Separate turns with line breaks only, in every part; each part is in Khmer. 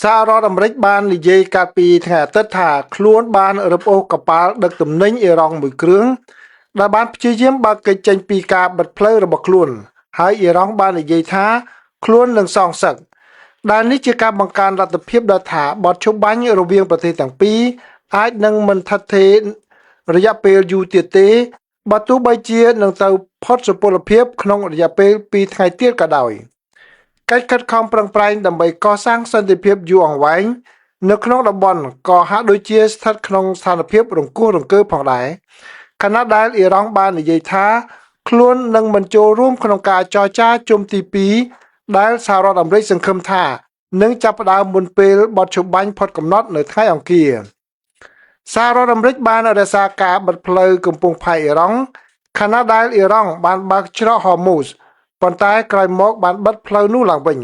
សហរដ្ឋអាមេរិកបាននិយាយកាលពីថ្ងៃអាទិត្យថាខ្លួនបានរឹបអូសកប៉ាល់ដឹកទំនិញអ៊ីរ៉ង់មួយគ្រឿងដែលបានព្យាយាមបើកគេចចេញពីការបិទផ្លូវរបស់ខ្លួន ហើយអ៊ីរ៉ង់បាននិយាយថាខ្លួននឹងសងសឹកដែលនេះជាការបង្កើនលទ្ធភាពដល់ថាបទឈប់បាញ់រវាងប្រទេសទាំងពីរអាចនឹងមិនថិតថេររយៈពេលយូរទៀតទេបើទោះបីជានឹងត្រូវផុតសុពលភាពក្នុងរយៈពេល2ថ្ងៃទៀតក៏ដោយ។ កិច្ចខិតខំប្រឹងប្រែងដើម្បីកសាងសន្តិភាពយូរអង្វែងនៅក្នុងតំបន់ក៏ហាក់ដូចជាស្ថិតក្នុងស្ថានភាពរង្គោះរង្គើផងដែរខណៈដែលអ៊ីរ៉ង់បាននិយាយថាខ្លួននឹងមិនចូលរួមក្នុងការចរចាជុំទី2ដែលសហរដ្ឋអាមេរិកសង្ឃឹមថានឹងចាប់ផ្ដើមមុនពេលបទឈប់បាញ់ផុតកំណត់នៅថ្ងៃអង្គារសហរដ្ឋអាមេរិកបានរក្សាការបិទផ្លូវកំពង់ផែអ៊ីរ៉ង់ខណៈដែលអ៊ីរ៉ង់បានបើកច្រកហូម៉ូសប៉ុន្តែក្រោយមកបានបិទផ្លូវនោះឡើងវិញ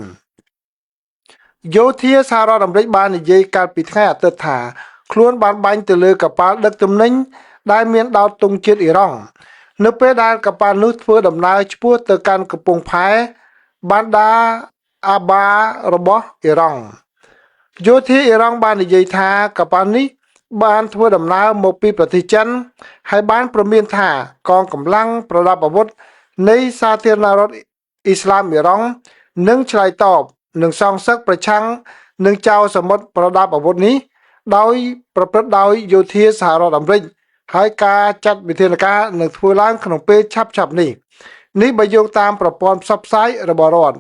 យោធាសហរដ្ឋអាមេរិកបាននិយាយកាលពីថ្ងៃអាទិត្យថាខ្លួនបានបាញ់ទៅលើកប៉ាល់ដឹកទំនិញដែលមានដោតទង់ជាតិអ៊ីរ៉ង់នៅពេលដែលកប៉ាល់នោះធ្វើដំណើរឆ្ពោះទៅកាន់កំពង់ផែបានដាអាបារបស់អ៊ីរ៉ង់យោធាអ៊ីរ៉ង់បាននិយាយថាកប៉ាល់នេះបានធ្វើដំណើរមកពីប្រទេសចិនហើយបានព្រមានថាកងកម្លាំងប្រដាប់អាវុធនៃសាធារណរដ្ឋអ៊ីស្លាមអ៊ីរ៉ង់នឹងឆ្លើយតបនឹងសងសឹកប្រឆាំងនឹងចៅសមុទ្រប្រដាប់អាវុធនេះដោយប្រព្រឹត្តដោយយោធាសហរដ្ឋអាមេរិកហើយការចាត់វិធានការនឹងធ្វើឡើងក្នុងពេលឆាប់ៗនេះនេះបើយោងតាមប្រព័ន្ធផ្សព្វផ្សាយរបស់រដ្ឋ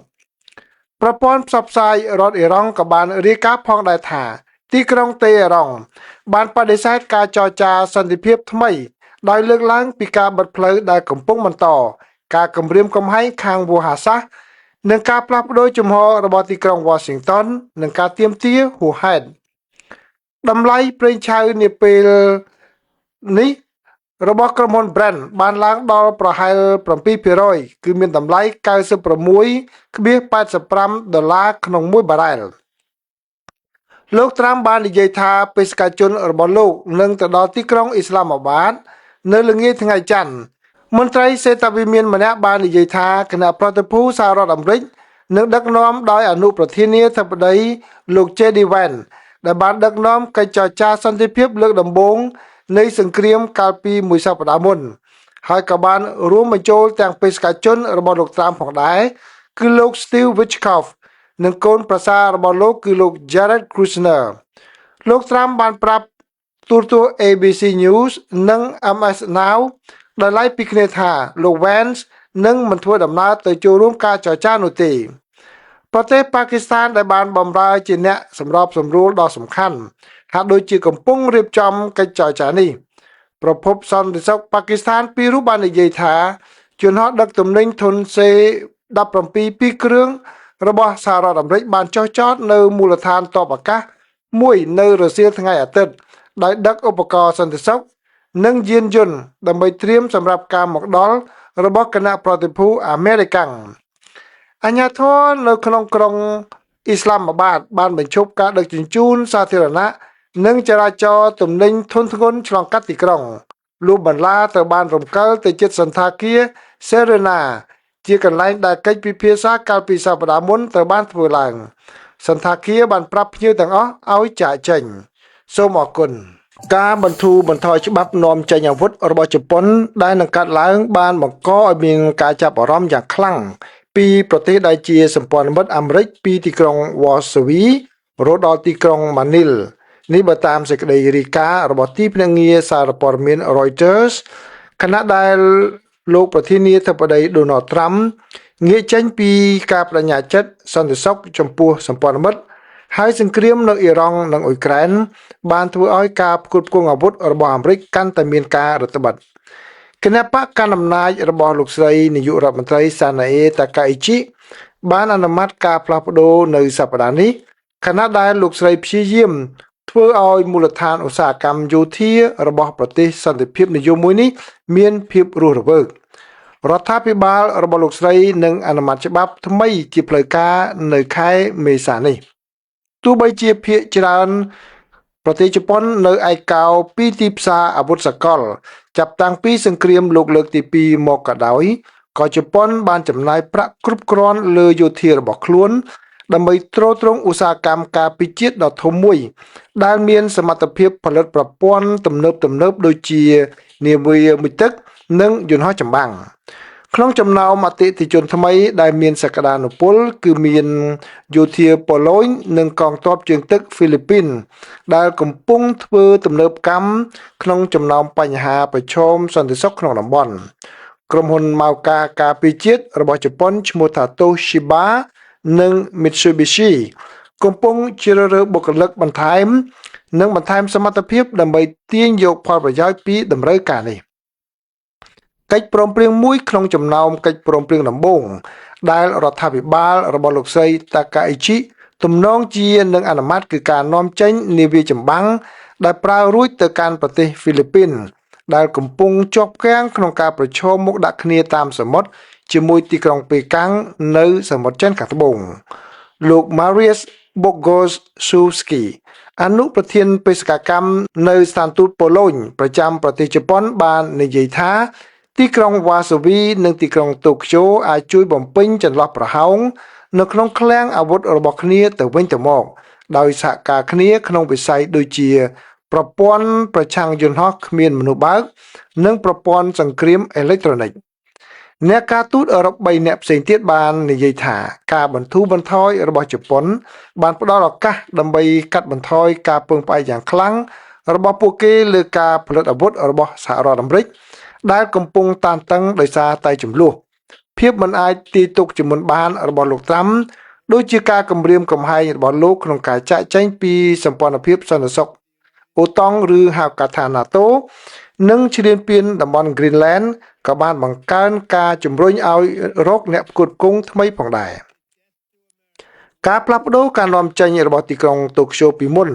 ប្រព័ន្ធផ្សព្វផ្សាយរដ្ឋអ៊ីរ៉ង់ក៏បានរាយការណ៍ផងដែរថា ទីក្រុងតេហេរ៉ង់បានបដិសេធការចរចាសន្តិភាពថ្មី ដោយលើកឡើងពីការបិទផ្លូវដែលកំពុងបន្ត ការគំរាមកំហែងខាងវោហារសាស្ត្រនិងការផ្លាស់ប្ដូរជំហររបស់ទីក្រុង Washington និងការទាមទារហួសហេតុតម្លៃប្រេងឆៅនាពេលនេះរបស់ក្រុមហ៊ុន Brent បានឡើងដល់ប្រហែល7%គឺមានតម្លៃ96.85ដុល្លារក្នុងមួយបារ៉ែលលោកត្រាំបាននិយាយថាបេសកជនរបស់លោកនឹងទៅដល់ទីក្រុងអ៊ីស្លាមាបាតនៅល្ងាចថ្ងៃច័ន្ទមន្ត្រីសេតវិមានម្នាក់បាននិយាយថាគណៈប្រតិភូសហរដ្ឋអាមេរិកនឹងដឹកនាំដោយអនុប្រធានាធិបតីលោក J.D. Vance ដែលបានដឹកនាំកិច្ចចរចាសន្តិភាពលើកដំបូងនៃសង្គ្រាមកាលពីមួយសប្តាហ៍មុនហើយក៏បានរួមបញ្ចូលទាំងបេសកជនរបស់លោកត្រាំផងដែរគឺលោក Steve Witkoff និងកូនប្រសាររបស់លោកគឺលោក Jared Kushner លោកត្រាំបានប្រាប់ទូរទស្សន៍ ABC News និង MS Now ដោយឡែកពីគ្នាថាលោក Vance នឹងមិនធ្វើដំណើរទៅចូលរួមការចរចានោះទេប្រទេសប៉ាគីស្ថានដែលបានបម្រើជាអ្នកសម្របសម្រួលដ៏សំខាន់ហាក់ដូចជាកំពុងរៀបចំកិច្ចចរចានេះប្រភពសន្តិសុខប៉ាគីស្ថានពីររូបបាននិយាយថាយន្តហោះដឹកទំនិញធុន C-17 ពីរគ្រឿងរបស់សហរដ្ឋអាមេរិកបានចុះចតនៅមូលដ្ឋានទ័ពអាកាសមួយនៅរសៀលថ្ងៃអាទិត្យដោយដឹកឧបករណ៍សន្តិសុខនិងយានយន្តដើម្បីត្រៀមសម្រាប់ការមកដល់របស់គណៈប្រតិភូអាមេរិកាំងអាជ្ញាធរនៅក្នុងក្រុងអ៊ីស្លាមាបាតបានបញ្ឈប់ការដឹកជញ្ជូនសាធារណៈនិងចរាចរណ៍ទំនិញធុនធ្ងន់ឆ្លងកាត់ទីក្រុងលុះបន្លាត្រូវបានរំកិលទៅជិតសន្តាគារសេរីណាជាកន្លែងដែលកិច្ចពិភាក្សាកាលពីសប្តាហ៍មុនត្រូវបានធ្វើឡើង សន្តាគារបានប្រាប់ភ្ញៀវទាំងអស់ឲ្យចាកចេញសូមអរគុណការបន្ធូរបន្ថយច្បាប់នាំចេញអាវុធរបស់ជប៉ុនដែលនឹងកាត់ឡើងបានបង្កឲ្យមានការចាប់អារម្មណ៍យ៉ាងខ្លាំងពីប្រទេសដែលជាសម្ព័ន្ធមិត្តអាមេរិកពីទីក្រុងវ៉ាសូវីរហូតដល់ទីក្រុងម៉ានីលនេះបើតាមសេចក្តីរាយការណ៍របស់ទីភ្នាក់ងារសារព័ត៌មាន Reuters ខណៈដែលលោកប្រធានាធិបតី Donald Trump ងាកចេញពីការបដិញ្ញាចិត្តសន្តិសុខចំពោះសម្ព័ន្ធមិត្តហើយសង្គ្រាមនៅអ៊ីរ៉ង់និងអ៊ុយក្រែនបានធ្វើឲ្យការផ្គត់ផ្គង់អាវុធរបស់អាមេរិកកាន់តែមានការរឹតបន្តឹងគណៈបកកណ្ដាលអំណាចរបស់លោកស្រីនាយករដ្ឋមន្ត្រីសាណាអេតាកាអ៊ីជីបានអនុម័តការផ្លាស់ប្ដូរនៅសប្តាហ៍នេះខណៈដែលលោកស្រីព្យាយាមធ្វើឲ្យមូលដ្ឋានឧស្សាហកម្មយោធារបស់ប្រទេសសន្តិភាពនិយមមួយនេះមានភាពរស់រវើករដ្ឋាភិបាលរបស់លោកស្រីនឹងអនុម័តច្បាប់ថ្មីជាផ្លូវការនៅខែមេសានេះទោះបីជាភាគច្រើនប្រទេសជប៉ុននៅឯកោពីទីផ្សារអាវុធសកល ចាប់តាំងពីសង្គ្រាមលោកលើកទី2មកក៏ដោយក៏ជប៉ុនបានចំណាយប្រាក់គ្រប់គ្រាន់លើយោធារបស់ខ្លួន ដើម្បីទ្រទ្រង់ឧស្សាហកម្មការពារជាតិដ៏ធំមួយ ដែលមានសមត្ថភាពផលិតប្រព័ន្ធទំនើបៗដូចជានាវាមុជទឹក និងយន្តហោះចម្បាំងក្នុងចំណោមអតិថិជនថ្មីដែលមានសក្តានុពលគឺមានយោធាប៉ូឡូញនិងកងទ័ពជើងទឹកហ្វីលីពីនដែលកំពុងធ្វើទំនើបកម្មក្នុងចំណោមបញ្ហាប្រឈមសន្តិសុខក្នុងតំបន់ក្រុមហ៊ុនម៉ៅការការពារជាតិរបស់ជប៉ុនឈ្មោះថា Toshiba និង Mitsubishi កំពុងជ្រើសរើសបុគ្គលិកបន្ថែម និងបន្ថែមសមត្ថភាពដើម្បីទាញយកផលប្រយោជន៍ពីតម្រូវការនេះកិច្ចព្រមព្រៀងមួយក្នុងចំណោមកិច្ចព្រមព្រៀងដំបូងដែលរដ្ឋាភិបាលរបស់លោកស្រីតាកាអ៊ីជីទំនងជានឹងអនុម័តគឺការនាំចេញនាវាចម្បាំងដែលប្រើរួចទៅកាន់ប្រទេសហ្វីលីពីនដែលកំពុងជាប់គាំងក្នុងការប្រឈមមុខដាក់គ្នាតាមសមុទ្រជាមួយទីក្រុងប៉េកាំងនៅសមុទ្រចិនខាងត្បូងលោក Mariusz Boguszewski អនុប្រធានបេសកកម្មនៅស្ថានទូតប៉ូឡូញប្រចាំប្រទេសជប៉ុនបាននិយាយថាទីក្រុងវ៉ាសូវីនិងទីក្រុងតូក្យូអាចជួយបំពេញចន្លោះប្រហោងនៅក្នុងឃ្លាំងអាវុធរបស់គ្នាទៅវិញទៅមកដោយសហការគ្នាក្នុងវិស័យដូចជាប្រព័ន្ធប្រឆាំងយន្តហោះគ្មានមនុស្សបើកនិងប្រព័ន្ធសង្គ្រាមអេឡិចត្រូនិកអ្នកការទូតអឺរ៉ុប3នាក់ផ្សេងទៀតបាននិយាយថាការបន្ធូរបន្ថយរបស់ជប៉ុនបានផ្ដល់ឱកាសដើម្បីកាត់បន្ថយការពឹងផ្អែកយ៉ាងខ្លាំងរបស់ពួកគេលើការផលិតអាវុធរបស់សហរដ្ឋអាមេរិកដែលកំពុងតានតឹងដោយសារតែជម្លោះភាពមិនអាចទាយទុកជាមុនបានរបស់លោកត្រាំដូចជាការគំរាមកំហែងរបស់លោកក្នុងការចាកចេញពីសម្ព័ន្ធភាពសន្តិសុខអូតង់ឬហៅកាត់ថា NATO និងឈ្លានពានតំបន់ Greenland ក៏បានបង្កើនការជំរុញឲ្យរកអ្នកផ្គត់ផ្គង់ថ្មីផងដែរការផ្លាស់ប្ដូរការនាំចេញរបស់ទីក្រុងតូក្យូពីមុន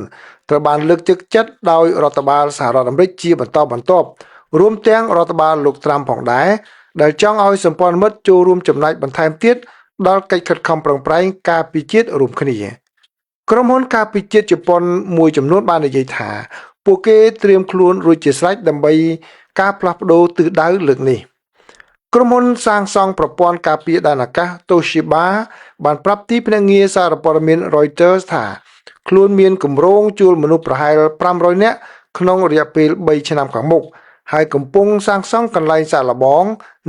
ត្រូវបានលើកទឹកចិត្តដោយរដ្ឋបាលសហរដ្ឋអាមេរិកជាបន្តបន្ទាប់រួមទាំងរដ្ឋបាលលោកត្រាំផងដែរដែលចង់ឲ្យសម្ព័ន្ធមិត្តចូលរួមចំណែកបន្ថែមទៀតដល់កិច្ចខិតខំប្រឹងប្រែងការពារជាតិរួមគ្នាក្រុមហ៊ុនការពារជាតិជប៉ុនមួយចំនួនបាននិយាយថាពួកគេត្រៀមខ្លួនរួចជាស្រេចដើម្បីការផ្លាស់ប្ដូរទិសដៅលើកនេះក្រុមហ៊ុនសាងសង់ប្រព័ន្ធការពារដែនអាកាស Toshiba បានប្រាប់ទីភ្នាក់ងារសារព័ត៌មាន Reuters ថាខ្លួនមានគម្រោងជួលមនុស្សប្រហែល500នាក់ក្នុងរយៈពេល3ឆ្នាំខាងមុខហើយកំពុងសាងសង់កន្លែងសាកល្បង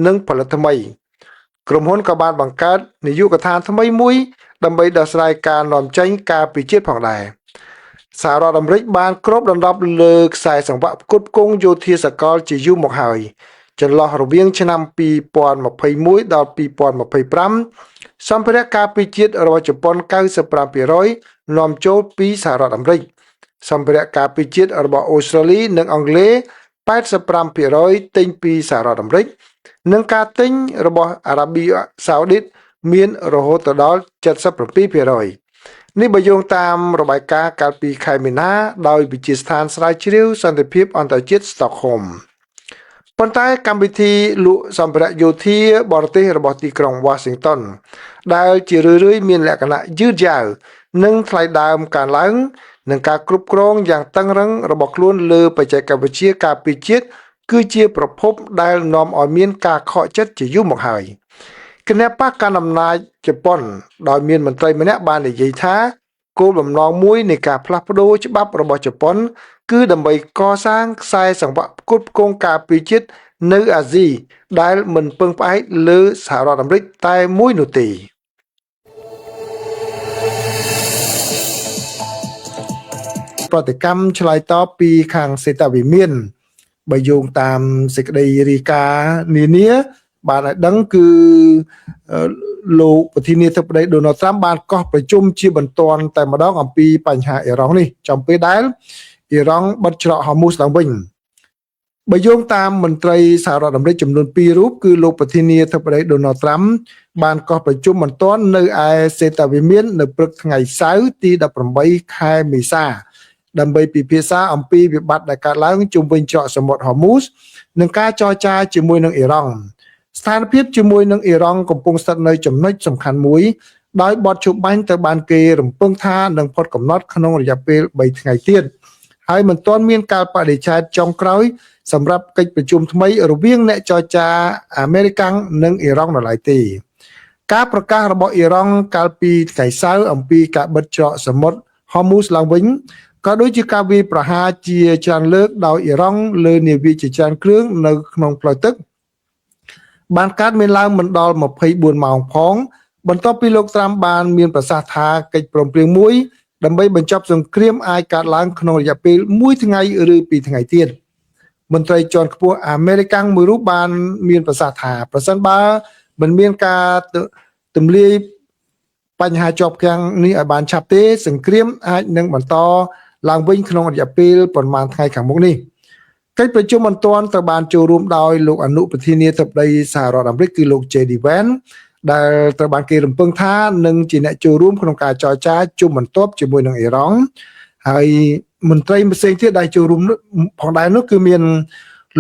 និងផលិតថ្មីក្រុមហ៊ុនក៏បានបង្កើតនាយកដ្ឋានថ្មីមួយដើម្បីដោះស្រាយការនាំចេញការពារជាតិផងដែរសហរដ្ឋអាមេរិកបានគ្របដណ្ដប់លើខ្សែសង្វាក់ផ្គត់ផ្គង់យោធាសកលជាយូរមកហើយចន្លោះរវាងឆ្នាំ2021ដល់2025សម្ភារៈការពារជាតិរបស់ជប៉ុន95%នាំចូលពីសហរដ្ឋអាមេរិកសម្ភារៈការពារជាតិរបស់អូស្ត្រាលីនិងអង់គ្លេស85%ទិញពីសហរដ្ឋអាមេរិកនិងការទិញរបស់អារ៉ាប៊ីសាអូឌីតមានរហូតដល់77%នេះបើយោងតាមរបាយការណ៍កាលពីខែមីនាដោយវិទ្យាស្ថានស្រាវជ្រាវសន្តិភាពអន្តរជាតិស្តុកហូមប៉ុន្តែកម្មវិធីលក់សម្ភារៈយោធាបរទេសរបស់ទីក្រុងវ៉ាស៊ីនតោនដែលជារឿយៗមានលក្ខណៈយឺតយ៉ាវនិងថ្លៃដើមកើនឡើងនិងការគ្រប់គ្រងយ៉ាងតឹងរឹងរបស់ខ្លួនលើបច្ចេកវិទ្យាការពារជាតិគឺជាប្រភពដែលនាំឲ្យមានការខកចិត្តជាយូរមកហើយគណបក្សកាន់អំណាចជប៉ុនដោយមានមន្ត្រីម្នាក់បាននិយាយថាគោលបំណងមួយនៃការផ្លាស់ប្ដូរច្បាប់របស់ជប៉ុនគឺដើម្បីកសាងខ្សែសង្វាក់ផ្គត់ផ្គង់ការពារជាតិនៅអាស៊ីដែលមិនពឹងផ្អែកលើសហរដ្ឋអាមេរិកតែមួយនោះទេប្រតិកម្មឆ្លើយតបពីខាងសេតវិមានបើយោងតាមសេចក្តីរាយការណ៍នានាបានឲ្យដឹងគឺលោកប្រធានាធិបតីដូណាល់ត្រាំបានកោះប្រជុំជាបន្ទាន់តែម្ដងអំពីបញ្ហាអ៊ីរ៉ង់នេះចំពេលដែលអ៊ីរ៉ង់បិទច្រកហូមូសឡើងវិញបើយោងតាមមន្ត្រីសហរដ្ឋអាមេរិកចំនួន2រូបគឺលោកប្រធានាធិបតីដូណាល់ត្រាំបានកោះប្រជុំបន្ទាន់នៅឯសេតវិមាននៅព្រឹកថ្ងៃសៅរ៍ទី18ខែមេសាដើម្បីពិភាក្សាអំពីវិបត្តិដែលកើតឡើងជុំវិញច្រកសមុទ្រហូមូសនិងការចរចាជាមួយនឹងអ៊ីរ៉ង់ស្ថានភាពជាមួយនឹងអ៊ីរ៉ង់កំពុងស្ថិតនៅចំណុចសំខាន់មួយដោយបទឈប់បាញ់ត្រូវបានគេរំពឹងថានឹងផុតកំណត់ក្នុងរយៈពេល3ថ្ងៃទៀតហើយមិនទាន់មានការបដិឆេទចុងក្រោយសម្រាប់កិច្ចប្រជុំថ្មីរវាងអ្នកចរចាអាមេរិកនិងអ៊ីរ៉ង់នៅឡើយទេ ការប្រកាសរបស់អ៊ីរ៉ង់កាលពីថ្ងៃសៅរ៍អំពីការបិទច្រកសមុទ្រហូមូសឡើងវិញក៏ដូចជាការវាយប្រហារជាច្រើនលើកដោយអ៊ីរ៉ង់លើនាវាជាច្រើនគ្រឿងនៅក្នុងផ្លូវទឹកបានកើតមានឡើងមិនដល់24ម៉ោងផង បន្ទាប់ពីលោកត្រាំបានមានប្រសាសន៍ថាកិច្ចព្រមព្រៀងមួយដើម្បីបញ្ចប់សង្គ្រាមអាចកើតឡើងក្នុងរយៈពេល1ថ្ងៃឬ2ថ្ងៃទៀតមន្ត្រីជាន់ខ្ពស់អាមេរិកាំងមួយរូបបានមានប្រសាសន៍ថាប្រសិនបើមិនមានការទម្លាយបញ្ហាជាប់គាំងនេះឲ្យបានឆាប់ទេសង្គ្រាមអាចនឹងបន្តឡើងវិញក្នុងរយៈពេលប្រមាណថ្ងៃខាងមុខនេះកិច្ចប្រជុំបន្ទាន់ត្រូវបានចូលរួមដោយលោកអនុប្រធានាធិបតីសហរដ្ឋអាមេរិកគឺលោក J.D. Vance ដែលត្រូវបានគេរំពឹងថានឹងជាអ្នកចូលរួមក្នុងការចរចាជុំបន្ទាប់ជាមួយនឹងអ៊ីរ៉ង់ហើយមន្ត្រីផ្សេងទៀតដែលចូលរួមផងដែរនោះគឺមាន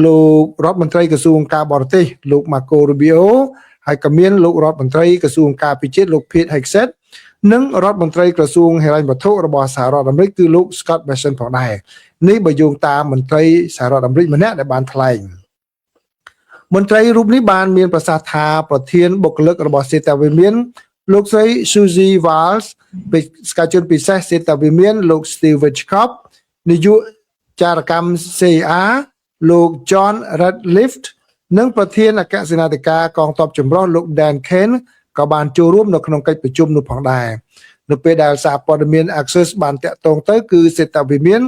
លោករដ្ឋមន្ត្រីក្រសួងការបរទេសលោក Marco Rubio ហើយក៏មានលោករដ្ឋមន្ត្រីក្រសួងការពារជាតិលោក Pete Hegseth និងរដ្ឋមន្ត្រីក្រសួងហិរញ្ញវត្ថុរបស់សហរដ្ឋអាមេរិកគឺលោក Scott Bessent ផងដែរនេះបើយោងតាមមន្ត្រីសហរដ្ឋអាមេរិកម្នាក់ដែលបានថ្លែងមន្ត្រីរូបនេះបានមានប្រសាសន៍ថាប្រធានបុគ្គលិករបស់សេតវិមានលោកស្រី Susie Wiles បេសកជនពិសេសសេតវិមានលោក Steve Witkoff នាយកចារកម្ម CIA លោក John Ratcliffe និងប្រធានអគ្គសេនាធិការកងទ័ពចម្រុះលោក Dan Caine ក៏បានចូលរួមនៅក្នុងកិច្ចប្រជុំនោះផងដែរនៅពេលដែលសារព័ត៌មាន Axios បានតាក់ទងទៅគឺសេតវិមាន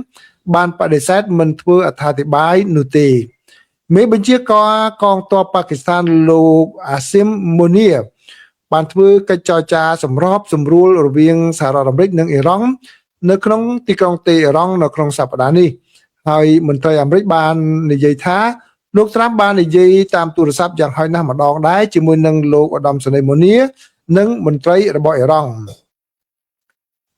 បានបដិសេធមិនធ្វើអត្ថាធិប្បាយនោះទេមេបញ្ជាការកងទ័ពប៉ាគីស្ថានលោកអាស៊ីមមូនីបានធ្វើកិច្ចចរចាសម្របសម្រួលរវាងសហរដ្ឋអាមេរិកនិងអ៊ីរ៉ង់នៅក្នុងទីក្រុងតេអ៊ីរ៉ង់នៅក្នុងសប្តាហ៍នេះហើយមន្ត្រីអាមេរិកបាននិយាយថាលោកត្រាំបាននិយាយតាមទូរស័ព្ទយ៉ាងហោចណាស់ម្ដងដែរជាមួយនឹងលោកឧត្តមសេនីយ៍មូនីនិងមន្ត្រីរបស់អ៊ីរ៉ង់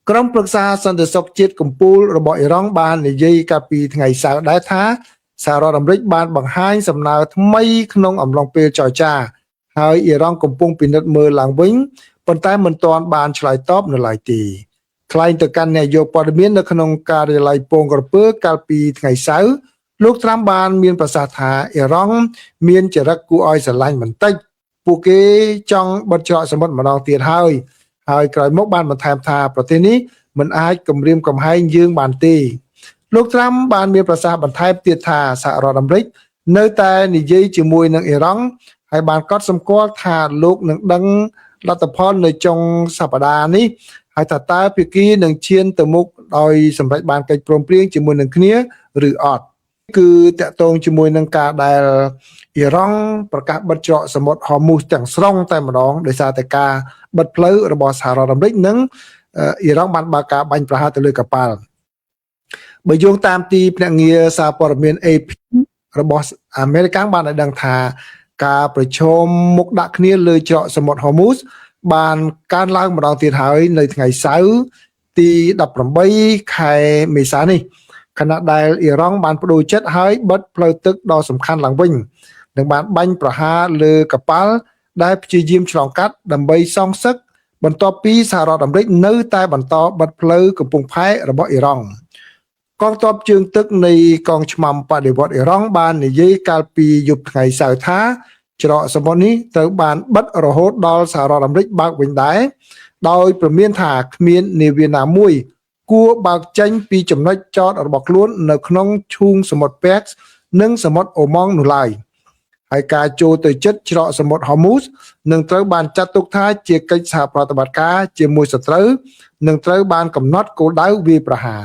ក្រុមប្រឹក្សាសន្តិសុខជាតិកម្ពុជារបស់អ៊ីរ៉ង់បាននិយាយកាលពីថ្ងៃសៅរ៍ដែរថាសហរដ្ឋអាមេរិកបានបង្ហាញសំណើថ្មីក្នុងអំឡុងពេលចរចាហើយអ៊ីរ៉ង់កំពុងពិនិត្យមើលឡើងវិញប៉ុន្តែមិនទាន់បានឆ្លើយតបនៅឡើយទេថ្លែងទៅកាន់អ្នកយកព័ត៌មាននៅក្នុងការិយាល័យពងក្រពើកាលពីថ្ងៃសៅរ៍លោកត្រាំបានមានប្រសាសន៍ថាអ៊ីរ៉ង់មានចរិតគួរឲ្យស្រឡាញ់បន្តិចពួកគេចង់បិទច្រកសមុទ្រម្ដងទៀតហើយហើយក្រោយមកបានបន្ថែមថាប្រទេសនេះមិនអាចគំរាមកំហែងយើងបានទេលោកត្រាំបានមានប្រសាសន៍បន្ថែមទៀតថាសហរដ្ឋអាមេរិកនៅតែនិយាយជាមួយនឹងអ៊ីរ៉ង់ហើយបានកត់សម្គាល់ថាលោកនឹងដឹងលទ្ធផលនៅចុងសប្តាហ៍នេះហើយថាតើភាគីនឹងឈានទៅមុខដោយសម្រេចបានកិច្ចព្រមព្រៀងជាមួយនឹងគ្នាឬអត់គឺតាក់ទងជាមួយនឹងការដែលអ៊ីរ៉ង់ប្រកាសបិទច្រកសមុទ្រហូមូសទាំងស្រុងតែម្ដងដោយសារតែការបិទផ្លូវរបស់សហរដ្ឋអាមេរិកនិងអ៊ីរ៉ង់បានបើកការបាញ់ប្រហារទៅលើកប៉ាល់បើយោងតាមទីភ្នាក់ងារសារព័ត៌មាន AP របស់អាមេរិកបានឲ្យដឹងថាការប្រឈមមុខដាក់គ្នាលើច្រកសមុទ្រហូមូសបានកើនឡើងម្ដងទៀតហើយនៅថ្ងៃសៅរ៍ទី18ខែមេសានេះខណៈដែលអ៊ីរ៉ង់បានបដូរចិត្តហើយបិទផ្លូវទឹកដ៏សំខាន់ឡើងវិញនិងបានបាញ់ប្រហារលើកប៉ាល់ដែលព្យាយាមឆ្លងកាត់ដើម្បីសងសឹកបន្ទាប់ពីសហរដ្ឋអាមេរិកនៅតែបន្តបិទផ្លូវកំពង់ផែរបស់អ៊ីរ៉ង់កងទ័ពជើងទឹកនៃកងឆ្មាំបដិវត្តអ៊ីរ៉ង់បាននិយាយកាលពីយប់ថ្ងៃសៅរ៍ថាច្រកសមុទ្រនេះត្រូវបានបិទរហូតដល់សហរដ្ឋអាមេរិកបើកវិញដែរដោយព្រមានថាគ្មាននាវាណាមួយគួរបើកចេញពីចំណុចចតរបស់ខ្លួននៅក្នុងឈូងសមុទ្រប៉ែកនិងសមុទ្រអូម៉ង់នោះឡើយហើយការចូលទៅជិតច្រកសមុទ្រហូមូសនឹងត្រូវបានចាត់ទុកថាជាកិច្ចសហប្រតិបត្តិការជាមួយសត្រូវនិងត្រូវបានកំណត់គោលដៅវាយប្រហារ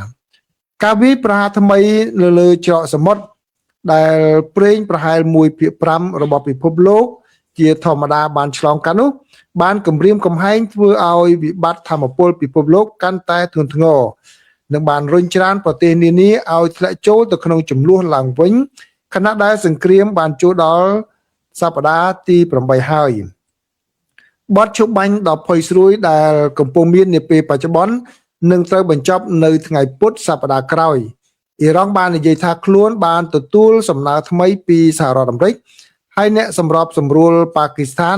ការវាយប្រហារថ្មីនៅលើច្រកសមុទ្រដែលប្រេងប្រហែល1/5របស់ពិភពលោកជាធម្មតាបានឆ្លងកាត់នោះបានគម្រាមកំហែងធ្វើឲ្យវិបត្តិធម្មពលពិភពលោកកាន់តែធ្ងន់ធ្ងរនិងបានរុញច្រានប្រទេសនានាឲ្យធ្លាក់ចូលទៅក្នុងចំនួនឡើងវិញខណៈដែលសង្គ្រាមបានចូលដល់សប្តាហ៍ទី8ហើយបទឈប់បាញ់ដ៏ផុយស្រួយដែលកំពុងមាននាពេលបច្ចុប្បន្ននឹងត្រូវបញ្ចប់នៅថ្ងៃពុធសប្តាហ៍ក្រោយអ៊ីរ៉ង់បាននិយាយថាខ្លួនបានទទួលសំណើថ្មីពីសហរដ្ឋអាមេរិកហើយអ្នកសម្របសម្រួលប៉ាគីស្ថាន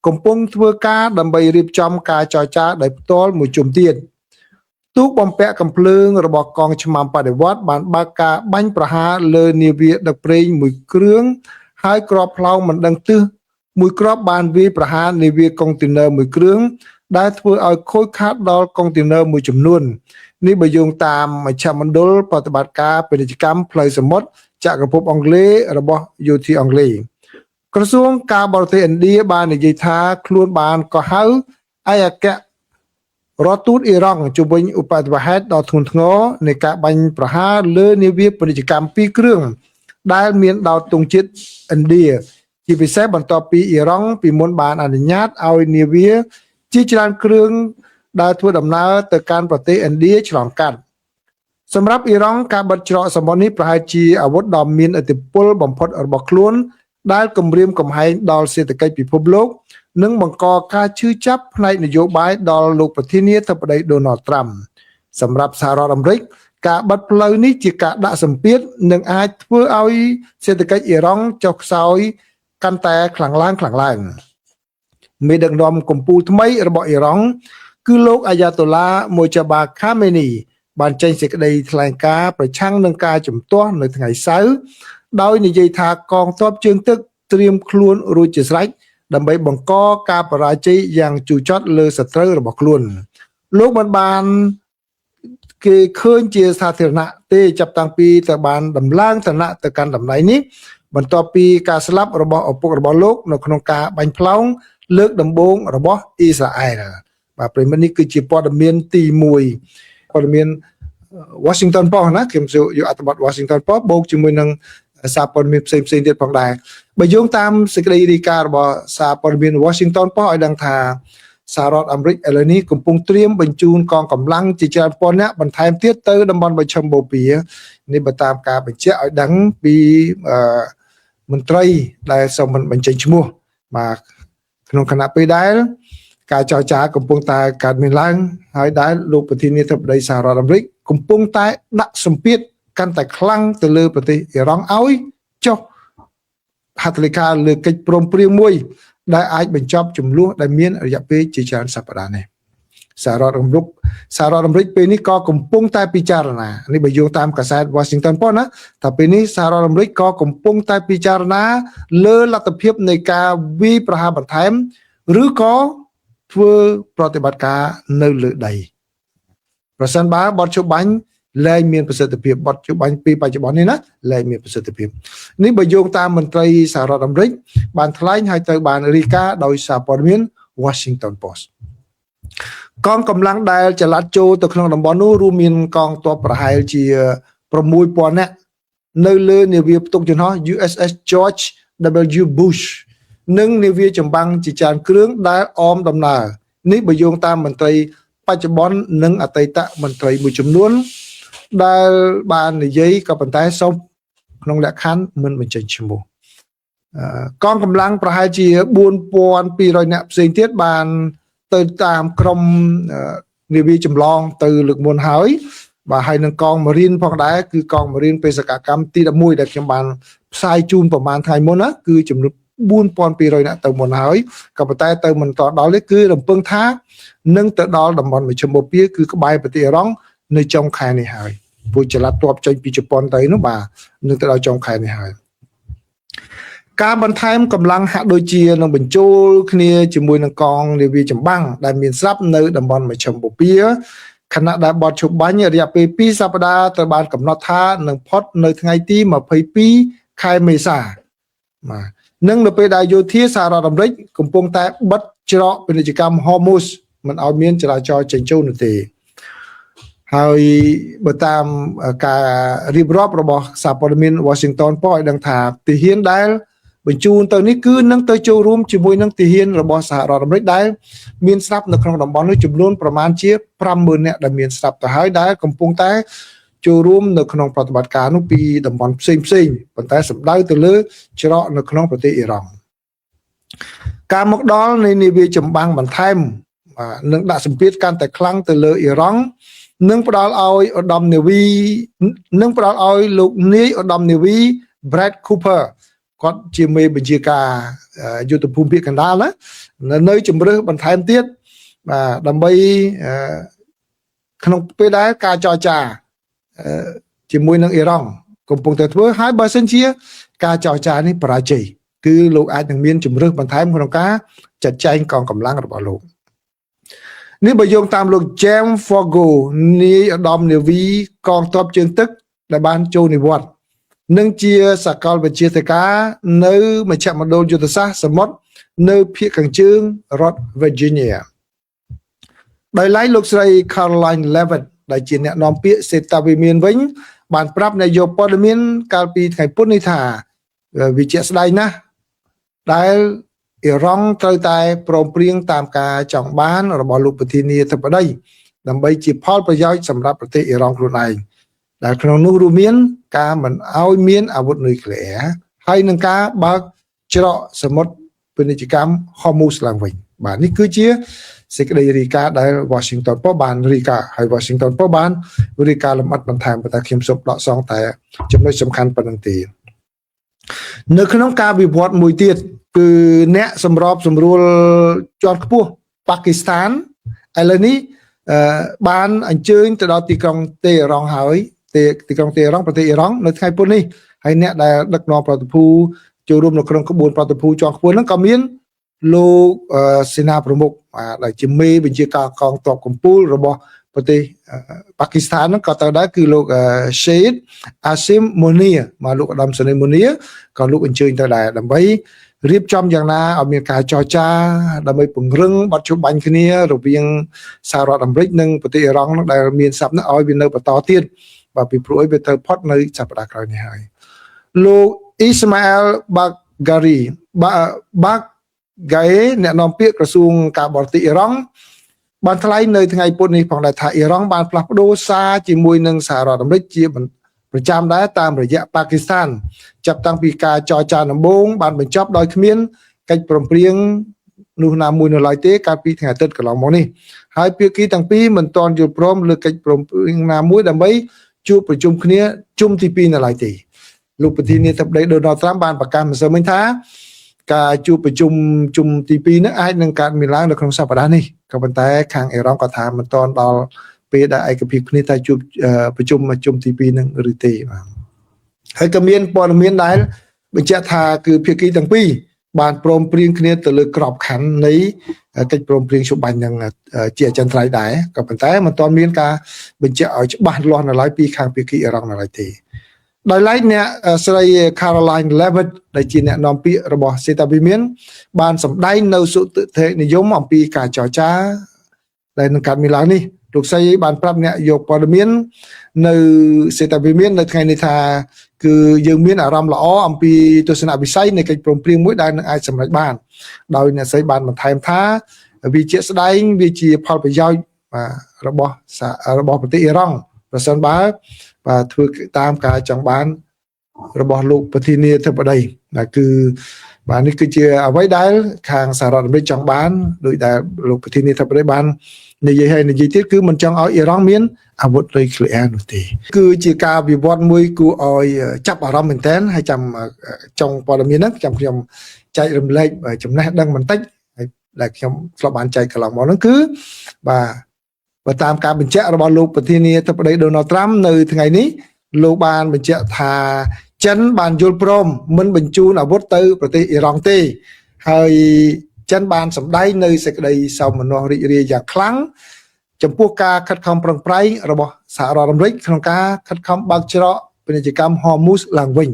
កំពុងធ្វើការដើម្បីរៀបចំការចរចាដោយផ្ទាល់មួយជុំទៀតទូកបំពាក់កំភ្លើងរបស់កងឆ្មាំបដិវត្តបានបើកការបាញ់ប្រហារលើនាវាដឹកប្រេងមួយគ្រឿងហើយគ្រាប់ផ្លោងមិនដឹងទិស មួយគ្រាប់បានវាយប្រហារនាវាកុងតឺន័រមួយគ្រឿងដែលធ្វើឲ្យខូចខាតដល់កុងតឺន័រមួយចំនួននេះបើយោងតាមមជ្ឈមណ្ឌលប្រតិបត្តិការពាណិជ្ជកម្មផ្លូវសមុទ្រចក្រភពអង់គ្លេសរបស់យោធាអង់គ្លេសក្រសួងការបរទេសឥណ្ឌាបាននិយាយថាខ្លួនបានកោះហៅឯកអគ្គរដ្ឋទូតអ៊ីរ៉ង់ជុំវិញឧបទ្ទវហេតុដ៏ធ្ងន់ធ្ងរនៃការបាញ់ប្រហារលើនាវាពាណិជ្ជកម្មពីរគ្រឿងដែលមានដោតទង់ជាតិឥណ្ឌាជាពិសេសបន្ទាប់ពីអ៊ីរ៉ង់ពីមុនបានអនុញ្ញាតឲ្យនាវាជាច្រើនគ្រឿងដែលធ្វើដំណើរទៅកាន់ប្រទេសឥណ្ឌាឆ្លងកាត់សម្រាប់អ៊ីរ៉ង់ការបិទច្រកសមុទ្រនេះប្រហែលជាអាវុធដ៏មានឥទ្ធិពលបំផុតរបស់ខ្លួនដែលគំរាមកំហែងដល់សេដ្ឋកិច្ចពិភពលោកនិងបង្កការឈឺចាប់ផ្នែកនយោបាយដល់លោកប្រធានាធិបតីដូណាល់ត្រាំសម្រាប់សហរដ្ឋអាមេរិកការបិទផ្លូវនេះជាការដាក់សម្ពាធនិងអាចធ្វើឲ្យសេដ្ឋកិច្ចអ៊ីរ៉ង់ចុះខ្សោយកាន់តែខ្លាំងឡើងខ្លាំងឡើងមេដឹកនាំកម្ពុជាថ្មីរបស់អ៊ីរ៉ង់គឺលោកអាយ៉ាតូឡាមូចាបាខាមេនីបានចេញសេចក្តីថ្លែងការណ៍ប្រឆាំងនឹងការជំទាស់នៅថ្ងៃសៅរ៍ដោយនិយាយថាកងទ័ពជើងទឹកត្រៀមខ្លួនរួចជាស្រេចដើម្បីបង្កការបរាជ័យយ៉ាងជូរចត់លើសត្រូវរបស់ខ្លួនលោកមិនបានគេឃើញជាសាធារណៈទេចាប់តាំងពីទៅបានដំឡើងឋានៈទៅកាន់តំណែងនេះបន្ទាប់ពីការស្លាប់របស់ឪពុករបស់លោកនៅក្នុងការបាញ់ផ្លោងលើកដំបូងរបស់អ៊ីស្រាអែលបាទប្រិយមិត្តនេះគឺជាព័ត៌មានទី1ព័ត៌មាន Washington Post ណាខ្ញុំយកអត្ថបទ Washington Post បូកជាមួយនឹងសារព័ត៌មានផ្សេងផ្សេងទៀតផងដែរបើយោងតាមសេចក្តីរាយការណ៍របស់សារព័ត៌មាន Washington Post ឲ្យដឹងថាសហរដ្ឋអាមេរិកឥឡូវនេះកំពុងត្រៀមបញ្ជូនកងកម្លាំងជាច្រើនពាន់នាក់បន្ថែមទៀតទៅតំបន់បច្ឆិមបូព៌ានេះបើតាមការបញ្ជាក់ឲ្យដឹងពីមន្ត្រីដែលសូមមិនបញ្ចេញឈ្មោះបាទក្នុងខណៈពេលដែលការចរចាកំពុងតែកើតមានឡើងហើយដែលលោកប្រធានាធិបតីសហរដ្ឋអាមេរិកកំពុងតែដាក់សម្ពាធកាន់តែខ្លាំងទៅលើប្រទេសអ៊ីរ៉ង់ឲ្យចុះហត្ថលេខាលើកិច្ចព្រមព្រៀងមួយដែលអាចបញ្ចប់ចំនួនដែលមានរយៈពេលជាច្រើនសប្តាហ៍នេះសហរដ្ឋអាមេរិកសហរដ្ឋអាមេរិកពេលនេះក៏កំពុងតែពិចារណានេះបើយោងតាមកាសែត Washington Post ណាថាពេលនេះសហរដ្ឋអាមេរិកក៏កំពុងតែពិចារណាលើលទ្ធភាពនៃការវាយប្រហារបន្ថែមឬក៏ធ្វើប្រតិបត្តិការនៅលើដីប្រសិនបើបទជបាញ់លែងមានប្រសិទ្ធភាពបទជបាញ់ពីបច្ចុប្បន្ននេះណាលែងមានប្រសិទ្ធភាពនេះបើយោងតាមមន្ត្រីសហរដ្ឋអាមេរិកបានថ្លែងហើយត្រូវបានរាយការណ៍ដោយសារព័ត៌មាន Washington Post កងកម្លាំងដែលចល័តចូលទៅក្នុងតំបន់នោះរួមមានកងទ័ពប្រហែលជា6000នាក់នៅលើនាវាផ្ទុកយន្តហោះ USS George W Bush និងនាវាចម្បាំងជាច្រើនគ្រឿងដែលអមដំណើរនេះបើយោងតាមមន្ត្រីបច្ចុប្បន្ននិងអតីតមន្ត្រីមួយចំនួនដែលបាននិយាយក៏ប៉ុន្តែសូមក្នុងលក្ខខណ្ឌមិនបញ្ចេញឈ្មោះកងកម្លាំងប្រហែលជា4200នាក់ផ្សេងទៀតបានទៅតាមក្រុមនាវាចម្លងទៅលើកមុនហើយបាទហើយនឹងកងម៉ារីនផងដែរគឺកងម៉ារីនបេសកកម្មទី11ដែលខ្ញុំបានផ្សាយជូនប្រហែលថ្ងៃមុនណាគឺចំនួន4200នាក់ទៅមុនហើយក៏ប៉ុន្តែទៅមិនតដល់ទេគឺរំពឹងថានឹងទៅដល់តំបន់មជ្ឈិមបូព៌ាគឺក្បែរប្រទេសអ៊ីរ៉ង់នៅចុងខែនេះហើយព្រោះចល័តទ័ពចេញពីជប៉ុនទៅនោះបាទនឹងទៅដល់ចុងខែនេះហើយការបន្ថែមកម្លាំងហាក់ដូចជានឹងបញ្ចូលគ្នាជាមួយនឹងកងនាវាចម្បាំងដែលមានស្រាប់នៅតំបន់មជ្ឈិមបូព៌ាខណៈដែលបទឈប់បាញ់រយៈពេល2សប្តាហ៍ត្រូវបានកំណត់ថានឹងផុតនៅថ្ងៃទី22ខែមេសាបាទនិងនៅពេលដែលយោធាសហរដ្ឋអាមេរិកកំពុងតែបិទច្រកពាណិជ្ជកម្ម Hormuz មិនឲ្យមានចរាចរណ៍ចេញចូលនោះទេហើយបើតាមការរៀបរាប់របស់សារព័ត៌មាន Washington Post ឲ្យដឹងថាទាហានដែលបញ្ជូនទៅនេះគឺនឹងទៅចូលរួមជាមួយនឹងទាហានរបស់សហរដ្ឋអាមេរិកដែលមានស្រាប់នៅក្នុងតំបន់នោះចំនួនប្រមាណជា50000នាក់ដែលមានស្រាប់ទៅហើយដែលកំពុងតែចូលរួមនៅក្នុងប្រតិបត្តិការនោះពីតំបន់ផ្សេងផ្សេងប៉ុន្តែសម្ដៅទៅលើច្រកនៅក្នុងប្រទេសអ៊ីរ៉ង់ការមកដល់នៃនាវាចម្បាំងបន្ថែមនឹងដាក់សម្ពាធកាន់តែខ្លាំងទៅលើអ៊ីរ៉ង់នឹងផ្ដល់ឲ្យឧត្តមនាវីនឹងផ្ដល់ឲ្យលោកនាយឧត្តមនាវី Brad Cooper គាត់ជាមេបញ្ជាការយុទ្ធភូមិភាគកណ្ដាលណានៅជំរើសបន្ថែមទៀតបាទដើម្បីក្នុងពេលដែលការចរចាជាមួយនឹងអ៊ីរ៉ង់កំពុងតែធ្វើហើយបើសិនជាការចរចានេះបរាជ័យ គឺលោកអាចនឹងមានជំរើសបន្ថែមក្នុងការចាត់ចែងកងកម្លាំងរបស់លោកនេះបើយោងតាមលោក James Foggo នាយឧត្តមនាវីកងទ័ពជើងទឹកដែលបានចូលនិវត្តន៍និងជាសាកលវិទ្យាធិការនៅមជ្ឈមណ្ឌលយុទ្ធសាស្ត្រសមុទ្រនៅភាគខាងជើងរដ្ឋ Virginia ដោយឡែកលោកស្រី Caroline Levitt ដែលជាអ្នកនាំពាក្យសេតវិមានវិញ បានប្រាប់អ្នកយកព័ត៌មានកាលពីថ្ងៃពុធនេះថាវាជាក់ស្ដែងណាស់ដែលអ៊ីរ៉ង់ត្រូវតែព្រមព្រៀងតាមការចង់បានរបស់លោកប្រធានាធិបតីដើម្បីជាផលប្រយោជន៍សម្រាប់ប្រទេសអ៊ីរ៉ង់ខ្លួនឯងដែលក្នុងនោះរួមមានការមិនឲ្យមានអាវុធនុយក្លេអ៊ែរហើយនឹងការបើកច្រកសមុទ្រពាណិជ្ជកម្មហូមូសឡើងវិញបាទនេះគឺជាសេចក្តីរាយការណ៍ដែល Washington Post បានរាយការណ៍ហើយ Washington Post បានរាយការណ៍លម្អិតបន្ថែមប៉ុន្តែខ្ញុំសូមដកស្រង់តែចំណុចសំខាន់ប៉ុណ្្នឹងទេនៅក្នុងការវិវត្តមួយទៀតគឺអ្នកសម្របសម្រួលជាន់ខ្ពស់ប៉ាគីស្ថានឥឡូវនេះបានអញ្ជើញទៅដល់ទីក្រុងតេហរ៉ង់ហើយទីក្រុងតេហរ៉ង់ប្រទេសអ៊ីរ៉ង់នៅថ្ងៃពុធនេះហើយអ្នកដែលដឹកនាំប្រតិភូចូលរួមនៅក្នុងក្បួនប្រតិភូជាន់ខ្ពស់ហ្នឹងក៏មានលោកសេនាប្រមុខដែលជាមេបញ្ជាការកងទ័ពកម្ពុជារបស់ប្រទេសប៉ាគីស្ថានហ្នឹងក៏ទៅដែរគឺលោក Sheikh Asim Munir មកលោកឧត្តមសេនីយ៍ Munir ក៏លោកអញ្ជើញទៅដែរដើម្បីរៀបចំយ៉ាងណាឲ្យមានការចរចាដើម្បីពង្រឹងបទជួបបាញ់គ្នារវាងសហរដ្ឋអាមេរិកនិងប្រទេសអ៊ីរ៉ង់ដែលមានស្រាប់នោះឲ្យវានៅបន្តទៀតបាទពីព្រោះអីវាទៅផុតនៅសប្តាហ៍ក្រោយនេះហើយលោកអ៊ីស្ម៉ាអែលបាហ្គារីបាហ្គាអេអ្នកនាំពាក្យក្រសួងការបរទេសអ៊ីរ៉ង់បានថ្លែងនៅថ្ងៃពុធនេះផងដែរថាអ៊ីរ៉ង់បានផ្លាស់ប្ដូរសារជាមួយនឹងសហរដ្ឋអាមេរិកជាប្រចាំដែរតាមរយៈប៉ាគីស្ថានចាប់តាំងពីការចរចាដំបូងបានបញ្ចប់ដោយគ្មានកិច្ចព្រមព្រៀងនោះណាមួយនៅឡើយទេកាលពីថ្ងៃអាទិត្យកន្លងមកនេះហើយភាគីទាំងពីរមិនទាន់យល់ព្រមលើកិច្ចព្រមព្រៀងណាមួយដើម្បីជួបប្រជុំគ្នាជុំទី2នៅឡើយទេលោកប្រធានាធិបតីដូណាល់ត្រាំបានប្រកាសម្សិលមិញថាការជួបប្រជុំជុំទី2នឹងអាចនឹងកើតមានឡើងនៅក្នុងសប្តាហ៍នេះក៏ប៉ុន្តែខាងអ៊ីរ៉ង់ក៏ថាមិនទាន់ដល់ពេលដែលឯកភាពគ្នាថាជួបប្រជុំជុំទី2នឹងឬទេបាទហើយក៏មានព័ត៌មានដែលបញ្ជាក់ថាគឺភាគីទាំងពីរបានព្រមព្រៀងគ្នាទៅលើក្របខ័ណ្ឌនៃកិច្ចព្រមព្រៀងច្បាញ់នឹងជាអចិន្ត្រៃយ៍ដែរក៏ប៉ុន្តែមិនទាន់មានការបញ្ជាក់ឲ្យច្បាស់លាស់នៅឡើយពីខាងភាគីអ៊ីរ៉ង់នៅឡើយទេដោយឡែកអ្នកស្រី Caroline Levitt ដែលជាអ្នកនាំពាក្យរបស់សេតាវិមានបានសម្ដែងនៅសុទិដ្ឋិនិយមអំពីការចរចាដែលនឹងកើតមានឡើងនេះលោកស្រីបានប្រាប់អ្នកយកព័ត៌មាននៅសេតាវិមាននៅថ្ងៃនេះថាគឺយើងមានអារម្មណ៍ល្អអំពីទស្សនវិស័យនៃកិច្ចព្រមព្រៀងមួយដែលនឹងអាចសម្រេចបានដោយអ្នកស្រីបានបន្ថែមថាវាជាស្ដែងវាជាផលប្រយោជន៍របស់របស់ប្រទេសអ៊ីរ៉ង់ប្រសិនបើបាទធ្វើតាមការចង់បានរបស់លោកប្រធានាធិបតីបាទគឺបាទនេះគឺជាអ្វីដែលខាងសហរដ្ឋអាមេរិកចង់បានដោយដែលលោកប្រធានាធិបតីបាននិយាយឲ្យនិយាយទៀតគឺមិនចង់ឲ្យអ៊ីរ៉ង់មានអាវុធនុយក្លេអ៊ែរនោះទេគឺជាការវិវត្តមួយគួរឲ្យចាប់អារម្មណ៍មែនទែនហើយចាំចុងព័ត៌មានហ្នឹងចាំខ្ញុំចែករំលែកចំណេះដឹងបន្តិចហើយដែលខ្ញុំធ្លាប់បានចែកកន្លងមកហ្នឹងគឺបាទបើតាមការបញ្ជាក់របស់លោកប្រធានាធិបតីដូណាល់ត្រាំនៅថ្ងៃនេះលោកបានបញ្ជាក់ថាចិនបានយល់ព្រមមិនបញ្ជូនអាវុធទៅប្រទេសអ៊ីរ៉ង់ទេហើយចិនបានសម្ដែងនៅសេចក្តីសោមនស្សរីករាយយ៉ាងខ្លាំងចំពោះការខិតខំប្រឹងប្រែងរបស់សហរដ្ឋអាមេរិកក្នុងការខិតខំបើកច្រកពាណិជ្ជកម្មហូមូសឡើងវិញ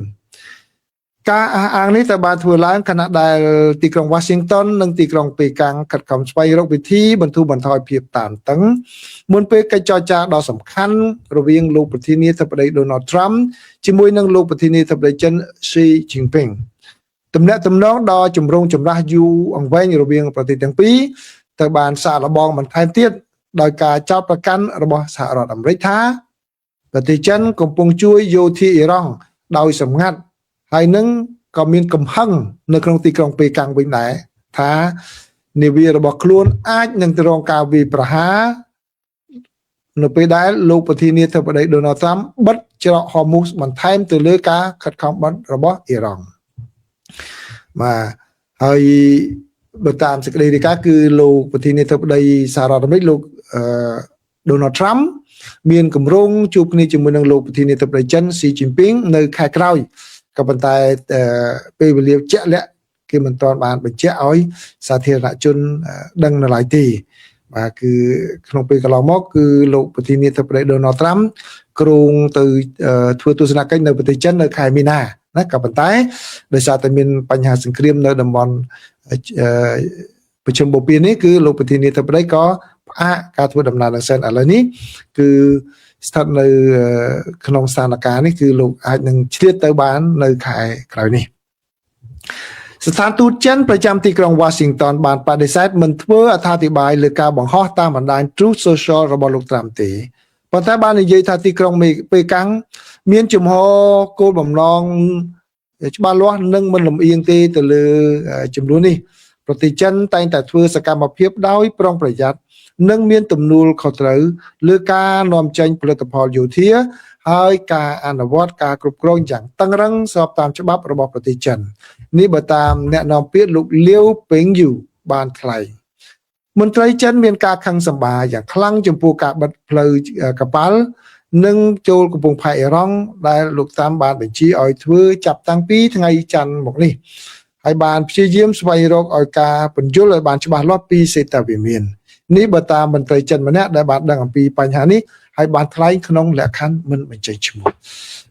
ការអះអាងនេះត្រូវបានធ្វើឡើងខណៈដែលទីក្រុង Washington និងទីក្រុងប៉េកាំងខិតខំស្វែងរកវិធីបន្ធូរបន្ថយភាពតានតឹងមុនពេលកិច្ចចរចាដ៏សំខាន់រវាងលោកប្រធានាធិបតី Donald Trump ជាមួយនឹងលោកប្រធានាធិបតីចិន Xi Jinping ទំនាក់ទំនងដ៏ចម្រូងចម្រាសយូរអង្វែងរវាងប្រទេសទាំងពីរត្រូវបានសាកល្បងបន្ថែមទៀតដោយការចោទប្រកាន់របស់សហរដ្ឋអាមេរិកថាប្រទេសចិនកំពុងជួយយោធាអ៊ីរ៉ង់ដោយសម្ងាត់ហើយនឹងក៏មានកំហឹងនៅក្នុងទីក្រុងប៉េកាំងវិញដែរថានាវារបស់ខ្លួនអាចនឹងរងការវាយប្រហារនៅពេលដែលលោកប្រធានាធិបតីដូណាល់ត្រាំបិទច្រកហូមូសបន្ថែមទៅលើការខិតខំបិទរបស់អ៊ីរ៉ង់បាទហើយបើតាមសេចក្តីរាយការណ៍គឺលោកប្រធានាធិបតីសហរដ្ឋអាមេរិកលោកអឺដូណាល់ត្រាំមានគម្រោងជួបគ្នាជាមួយនឹងលោកប្រធានាធិបតីចិនស៊ីជីនពីងនៅខែក្រោយក៏ប៉ុន្តែពេលវេលាជាក់លាក់ គេមិនទាន់បានបញ្ជាក់ឲ្យសាធារណជនដឹងនៅឡើយទេបាទគឺក្នុងពេលកន្លងមកគឺលោកប្រធានាធិបតីដូណាល់ត្រាំគ្រោងទៅធ្វើទស្សនកិច្ចនៅប្រទេសចិននៅខែមីនាណាក៏ប៉ុន្តែដោយសារតែមានបញ្ហាសង្គ្រាមនៅតំបន់ប្រជុំបូព៌ានេះគឺលោកប្រធានាធិបតីក៏ផ្អាកការធ្វើដំណើរនឹងសិនឥឡូវនេះគឺស្ថិតនៅក្នុងស្ថានភាពនេះគឺលោកអាចនឹងឆ្លៀតទៅបាននៅខែក្រោយនេះស្ថានទូតចិនប្រចាំទីក្រុង Washington បានបដិសេធមិនធ្វើអត្ថាធិប្បាយលើការបង្ហោះតាមបណ្ដាញ Truth Social របស់លោកត្រាំទេប៉ុន្តែបាននិយាយថាទីក្រុងប៉េកាំងមានជំហរគោលបំណងច្បាស់លាស់និងមិនលំអៀងទេទៅលើចំនួននេះប្រទេសចិនតែងតែធ្វើសកម្មភាពដោយប្រុងប្រយ័ត្ននិងមានទំនួលខុសត្រូវលើការនាំចេញផលិតផលយោធាហើយការអនុវត្តការគ្រប់គ្រងយ៉ាងតឹងរឹងស្របតាមច្បាប់របស់ប្រទេសចិននេះបើតាមអ្នកនាំពាក្យលោកលាវពេងយូបានថ្លែងមន្ត្រីចិនមានការខឹងសម្បាយ៉ាងខ្លាំងចំពោះការបិទផ្លូវកប៉ាល់និងចូលកំពង់ផែអ៊ីរ៉ង់ដែលលោកត្រាំបានបញ្ជាឲ្យធ្វើចាប់តាំងពីថ្ងៃច័ន្ទមកនេះហើយបានព្យាយាមស្វែងរកឲ្យការពន្យល់ឲ្យបានច្បាស់លាស់ពីសេតវិមាននេះបើតាមមន្ត្រីចិនម្នាក់ដែលបានដឹងអំពីបញ្ហានេះហើយបានថ្លែងក្នុងលក្ខខណ្ឌមិនបញ្ចេញឈ្មោះ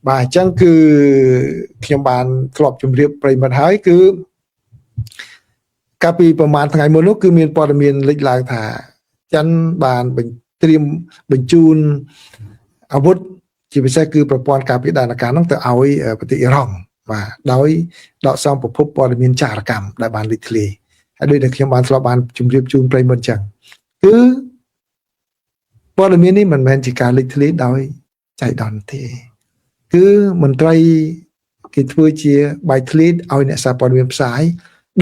បាទអញ្ចឹងគឺខ្ញុំបានធ្លាប់ជម្រាបប្រិយមិត្តហើយគឺកាលពីប្រហែលថ្ងៃមុននោះគឺមានព័ត៌មានលេចឡើងថាចិនបានត្រៀមបញ្ជូនអាវុធជាពិសេសគឺប្រព័ន្ធការពារដែនអាកាសនោះទៅឲ្យប្រទេសអ៊ីរ៉ង់បាទដោយដកស្រង់ប្រភពព័ត៌មានចារកម្មដែលបានលេចធ្លាយហើយដូចដែលខ្ញុំបានធ្លាប់បានជម្រាបជូនប្រិយមិត្តអញ្ចឹងគឺព័ត៌មាននេះមិនមែនជាការលេចធ្លាយដោយចៃដន្យទេគឺមន្ត្រីគេធ្វើជាបែកធ្លាយឲ្យអ្នកសារព័ត៌មានផ្សាយ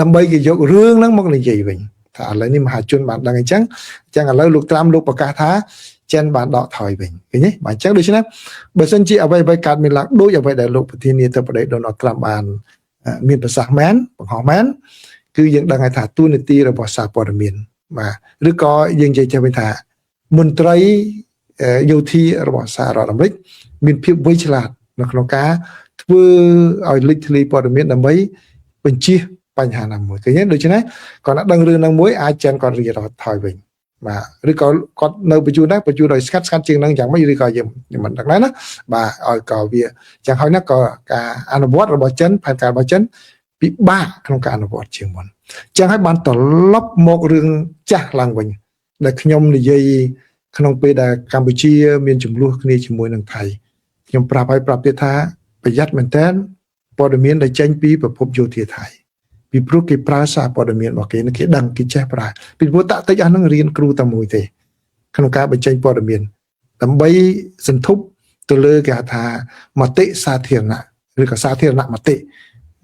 ដើម្បីគេយករឿងហ្នឹងមកនិយាយវិញថាឥឡូវនេះមហាជនបានដឹងអញ្ចឹងអញ្ចឹងឥឡូវលោកត្រាំលោកប្រកាសថាចិនបានដកថយវិញឃើញទេបាទអញ្ចឹងដូច្នេះបើសិនជាអ្វីៗកើតមានឡើងដូចអ្វីដែលលោកប្រធានាធិបតីដូណាល់ត្រាំបានមានប្រសាសន៍មែនបង្ហោះមែនគឺយើងដឹងហើយថាតួនាទីរបស់សារព័ត៌មានបាទឬក៏យើងនិយាយចេះវិញថាមន្ត្រីយោធារបស់សហរដ្ឋអាមេរិកមានភាពវៃឆ្លាតនៅក្នុងការធ្វើឲ្យលេចធ្លាយព័ត៌មានដើម្បីបញ្ជៀសបញ្ហាណាមួយឃើញទេដូច្នេះគាត់ណាដឹងរឿងហ្នឹងមួយអាចចិនគាត់រៀបថយវិញបាទឬក៏គាត់នៅបញ្ជូនដែរបញ្ជូនឲ្យស្ងាត់ស្ងាត់ជាងហ្នឹងយ៉ាងម៉េចឬក៏យើងមិនដឹងដែរណាបាទឲ្យក៏វាចឹងហើយណាក៏ការអនុវត្តរបស់ចិនផែនការរបស់ចិនពិបាកក្នុងការអនុវត្តជាងមុនចឹងហើយបានត្រឡប់មករឿងចាស់ឡើងវិញដែលខ្ញុំនិយាយក្នុងពេលដែលកម្ពុជាមានចំនួនគ្នាជាមួយនឹងថៃខ្ញុំប្រាប់ឲ្យប្រាប់ទៀតថាប្រយ័ត្នមែនតើព័ត៌មានដែលចេញពីប្រភពយោធាថៃពីព្រោះគេប្រើសារព័ត៌មានរបស់គេគេដឹងគេចេះប្រើពីព្រោះតាក់តិចអស់ហ្នឹងរៀនគ្រូតែមួយទេក្នុងការបញ្ចេញព័ត៌មានដើម្បីសន្ធប់ទៅលើគេហៅថាមតិសាធារណៈឬក៏សាធារណៈមតិ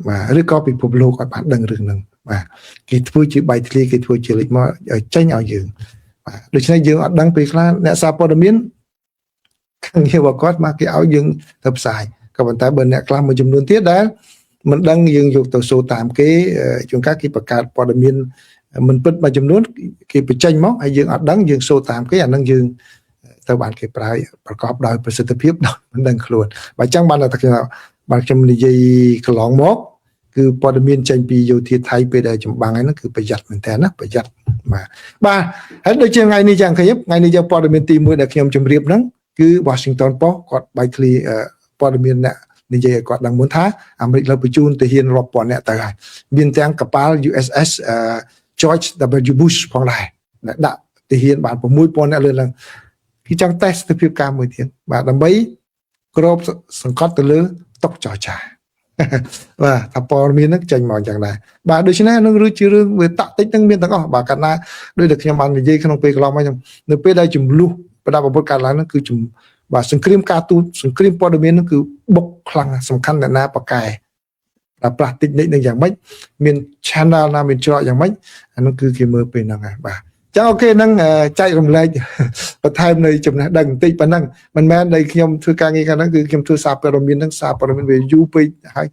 បាទឬក៏ពិភពលោកឲ្យបានដឹងរឿងហ្នឹងបាទគេធ្វើជាបែកធ្លាយគេធ្វើជាលេចមកឲ្យចេញឲ្យយើងបាទដូច្នេះយើងអត់ដឹងពេលខ្លះអ្នកសារព័ត៌មានខាងងាររបស់គាត់មកគេឲ្យយើងទៅផ្សាយក៏ប៉ុន្តែបើអ្នកខ្លះមួយចំនួនទៀតដែលមិនដឹងយើងយកទៅសូតាមគេជួនកាលគេបង្កើតព័ត៌មានមិនពិតមួយចំនួនគេបញ្ចេញមកហើយយើងអត់ដឹងយើងសូតាមគេអានឹងយើងទៅបានគេប្រើប្រកបដោយប្រសិទ្ធភាពដោយមិនដឹងខ្លួនបើអញ្ចឹងបានតែខ្ញុំបានខ្ញុំនិយាយកន្លងមកគឺព័ត៌មានចេញពីយោធាថៃពេលដែលចម្បាំងហ្នឹងគឺប្រយ័ត្នមែនតើណាប្រយ័ត្នបាទបាទហើយដូចជាថ្ងៃនេះចឹងឃើញថ្ងៃនេះយកព័ត៌មានទី1ដែលខ្ញុំជម្រាបហ្នឹងគឺ Washington Post គាត់បែកធ្លាយព័ត៌មានអ្នកនិយាយឲ្យគាត់ដឹងមុនថាអាមេរិកលើបញ្ជូនទាហានរាប់ពាន់នាក់ទៅហើយមានទាំងកប៉ាល់ USS George W Bush ផងដែរដែលដាក់ទាហានបាន6000នាក់លើឡើងគេចង់តេស្តភាពការមួយទៀតបាទដើម្បីគ្របសង្កត់ទៅលើតុចរចាបាទថាព័ត៌មានហ្នឹងចេញមកអញ្ចឹងដែរបាទដូច្នេះនឹងរឿងជារឿងវាតាក់តិចហ្នឹងមានទាំងអស់បាទកាលណាដូចដែលខ្ញុំបាននិយាយក្នុងពេលកន្លងមកខ្ញុំនៅពេលដែលចំនួនប្រដាប់អាវុធកើតឡើងហ្នឹងគឺបាទសង្គ្រាមការទូតសង្គ្រាមព័ត៌មានហ្នឹងគឺបុកខ្លាំងសំខាន់អ្នកណាបកែប្រើប្រាស់តិចនិចនឹងយ៉ាងម៉េចមាន channel ណាមានច្រកយ៉ាងម៉េចអានោះគឺគេមើលពេលហ្នឹងហើយបាទចឹង OK ហ្នឹងចែករំលែកបន្ថែមនៃចំណេះដឹងបន្តិចប៉ុណ្ណឹងមិនមែនដែលខ្ញុំធ្វើការងារខាងហ្នឹងគឺខ្ញុំធ្វើសារព័ត៌មានហ្នឹងសារព័ត៌មានវាយូរពេកហើយ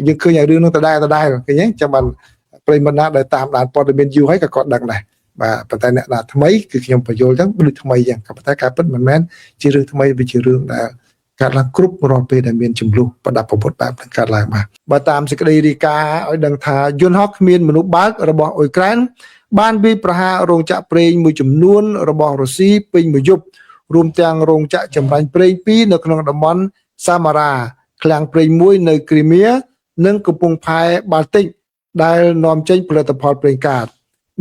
យើងឃើញឲ្យរឿងហ្នឹងដដែលដដែលឃើញទេចាំបានប្រិយមិត្តណាដែលតាមដានព័ត៌មានយូរហើយក៏គាត់ដឹងដែរបាទប៉ុន្តែអ្នកណាថ្មីគឺខ្ញុំបញ្យល់ចឹងដូចថ្មីចឹងក៏ប៉ុន្តែការពិតមិនមែនជារឿងថ្មីវាជារឿងដែល កើតឡើងគ្រប់រាល់ពេលដែលមានចំនួនប្រដាប់អាវុធបែបហ្នឹងកើតឡើងបាទបើតាមសេចក្តីរាយការណ៍ឲ្យដឹងថាយន្តហោះគ្មានមនុស្សបើករបស់អ៊ុយក្រែនបានវាយប្រហាររោងចក្រប្រេងមួយចំនួនរបស់រុស្ស៊ីពេញមួយយប់រួមទាំងរោងចក្រចម្រាញ់ប្រេងពីរនៅក្នុងតំបន់សាម៉ារ៉ាឃ្លាំងប្រេងមួយនៅគ្រីមៀនិងកំពង់ផែបាល់ទិកដែលនាំចេញផលិតផលប្រេងកាត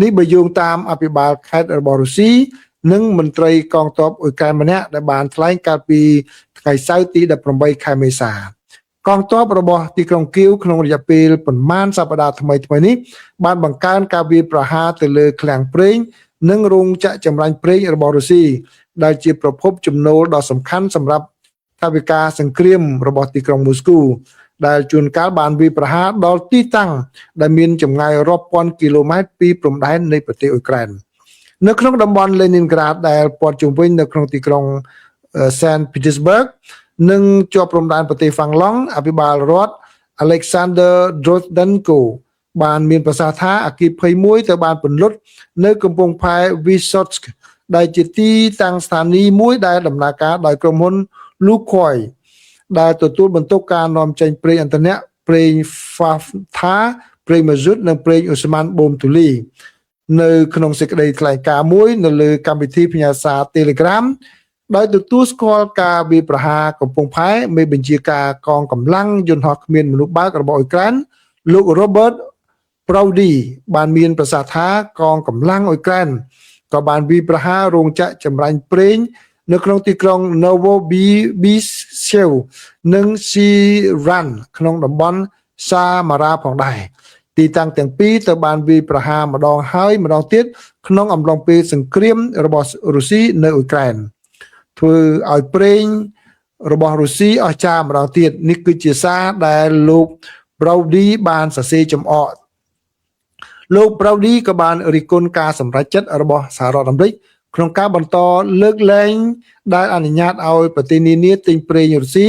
នេះបើយោងតាមអភិបាលខេត្តរបស់រុស្ស៊ីនិងមន្ត្រីកងទ័ពអ៊ុយក្រែនម្នាក់ដែលបានថ្លែងកាលពីថ្ងៃសៅរ៍ទី18ខែមេសាកងទ័ពរបស់ទីក្រុងគៀវក្នុងរយៈពេលប្រមាណសប្តាហ៍ថ្មីៗនេះបានបង្កើនការវាយប្រហារទៅលើឃ្លាំងប្រេងនិងរោងចក្រចម្រាញ់ប្រេងរបស់រុស្ស៊ីដែលជាប្រភពចំណូលដ៏សំខាន់សម្រាប់ថវិកាសង្គ្រាមរបស់ទីក្រុងមូស្គូដែលជួនកាលបានវាយប្រហារដល់ទីតាំងដែលមានចម្ងាយរាប់ពាន់គីឡូម៉ែត្រពីព្រំដែននៃប្រទេសអ៊ុយក្រែននៅក្នុងតំបន់លេនីនក្រាតដែលព័ទ្ធជុំវិញនៅក្នុងទីក្រុងសែនភីតឺសប៊ើគនិងជាប់ព្រំដែនប្រទេសហ្វាំងឡង់អភិបាលរដ្ឋ Alexander Drozdenko បានមានប្រសាសន៍ថាអគ្គិភ័យមួយត្រូវបានពន្លត់នៅកំពង់ផែ Vysotsk ដែលជាទីតាំងស្ថានីយ៍មួយដែលដំណើរការដោយក្រុមហ៊ុន Lukoil ដែលទទួលបន្ទុកការនាំចេញប្រេងឥន្ធនៈប្រេង Fafta ប្រេងម៉ាស៊ូតនិងប្រេងឧស្ម័នបូមទូលីនៅក្នុងសេចក្តីថ្លែងការណ៍មួយនៅលើកម្មវិធីផ្ញើសារ Telegram ដោយទទួលស្គាល់ការវាយប្រហារកំពង់ផែមេបញ្ជាការកងកម្លាំងយន្តហោះគ្មានមនុស្សបើករបស់អ៊ុយក្រែនលោក Robert Brody បានមានប្រសាសន៍ថាកងកម្លាំងអ៊ុយក្រែនក៏បានវាយប្រហាររោងចក្រចម្រាញ់ប្រេងនៅក្នុងទីក្រុង Novobishev និង Siran ក្នុងតំបន់សាម៉ារ៉ាផងដែរទីតាំងទាំងពីរត្រូវបានវាយប្រហារម្ដងហើយម្ដងទៀតក្នុងអំឡុងពេលសង្គ្រាមរបស់រុស្ស៊ីនៅអ៊ុយក្រែនធ្វើឲ្យប្រេងរបស់រុស្ស៊ីអស្ចារ្យម្ដងទៀតនេះគឺជាសារដែលលោក Brody បានសរសេរចំអកលោក Brody ក៏បានរិះគន់ការសម្រេចចិត្តរបស់សហរដ្ឋអាមេរិកក្នុងការបន្តលើកលែងដែលអនុញ្ញាតឲ្យប្រទេសនានាទិញប្រេងរុស្ស៊ី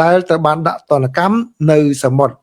ដែលត្រូវបានដាក់ទណ្ឌកម្មនៅសមុទ្រ។